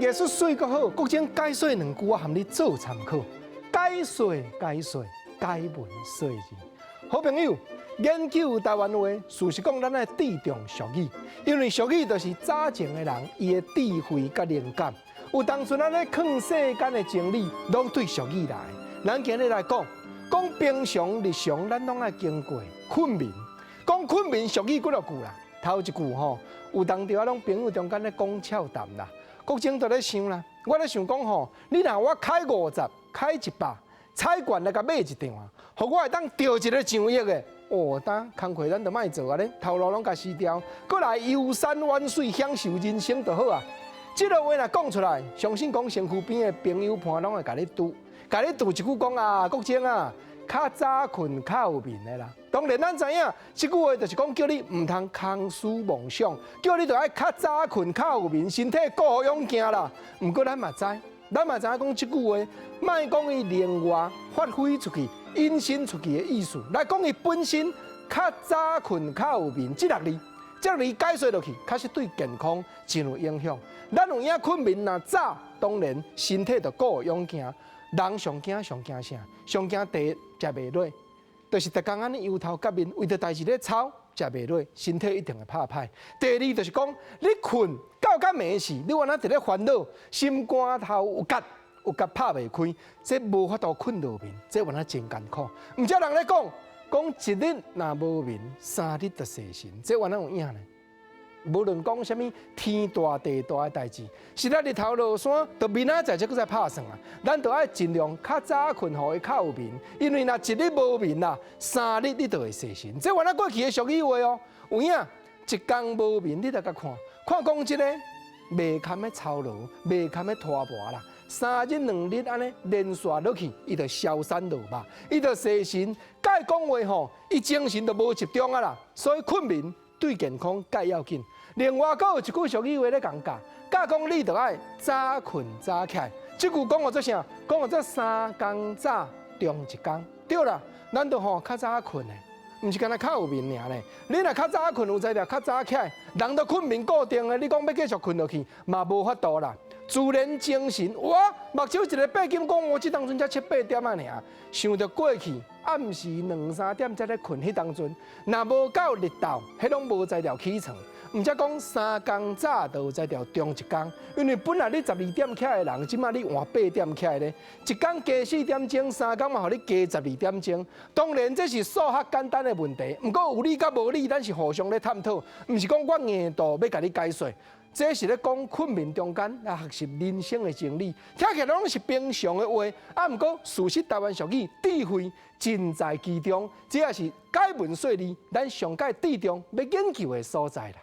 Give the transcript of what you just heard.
藝術媠閣好，國政解說兩句，我含你做參考。解說解說解文說字，好朋友研究台灣話，事實講咱愛注重俗語，因為俗語就是早前的人伊的智慧佮靈感。有當陣咱咧囥世間的真理，攏對俗語來。咱今日來講，講平常日常，咱攏愛經過睏眠。講睏眠俗語幾落句啦？頭一句吼，有當時我攏朋友中間咧講俏談啦，國政就咧想啦，我咧想講吼，你若我開50，開100，彩券來共買一張啊，予我會當著一個上億的，哦，當工課咱就莫做啊咧，頭路攏共辭掉，閣來遊山玩水，享受人生就好啊。這个話若講出來，相信講身軀邊的朋友伴攏會共你拄，共你拄一句講啊，國政啊，較早睏較有眠的啦。當然咱知影，這句話就是講叫你毋通空思妄想，叫你著愛較早睏較有眠，身體顧好勇健啦。毋過咱嘛知，咱嘛知影講這句話，莫講伊另外發揮出去、引申出去的意思，來講伊本身較早睏較有眠，這六字，這六字解說落去，確實對健康真有影響。咱有影睏眠若早，當然身體就閣有勇健。人上驚上驚啥？上驚第一食袂落，就是逐工按呢油頭革面，為著代誌咧操，食袂落，身體一定會拍歹。第二就是講，你睏到較暝時，你原來佇咧煩惱，心肝頭有結有結拍袂開，這無法度睏落眠，這原來真艱苦。毋才人咧講，講一日若無眠，三日就洗神，這原來有影呢。無論講啥物天大地大的代誌，實在日頭落山，就明仔載才閣再拍算啊。咱就愛盡量較早睏，予伊較有眠，因為若一日無眠啦，三日你就會洗神。這原來過去的俗語話哦，有影一工無眠，你來共看，看講這個袂堪的操勞，袂堪的拖磨啦。三日兩日按呢連續落去，伊就消散落吧，伊就洗神。該講話吼，伊精神就無集中啊啦，所以睏眠對健康蓋要緊。另外，閣有一句俗語話咧共教，教講你著愛早睏早起來。這句講號做啥？講號做三工早，中一工。對啦，咱著吼較早睏的，毋是干焦較有眠爾呢。你若較早睏有才調，較早起來，人都睏眠固定的，你講欲繼續睏落去，嘛無法度啦。自然精神，哇！目睭一个閉金講，我這當陣才七八點啊爾，想著過去暗時兩三點才咧睏，彼當陣若無夠日頭，彼攏無才調起床。毋才講三工早就有才調中一工，因為本來你12點起來的人，這馬你換8點起來咧，一工加4點鐘，三工嘛予你加12點鐘。當然這是數學簡單的問題，毋過有理佮無理，咱是互相咧探討，毋是講我硬度欲共你解說。這是咧講睏眠中間來學習人生的真理，聽起來攏是平常的話，啊，毋過事實台灣俗語智慧盡在其中，這也是解文說字，咱上蓋注重欲研究的所在啦。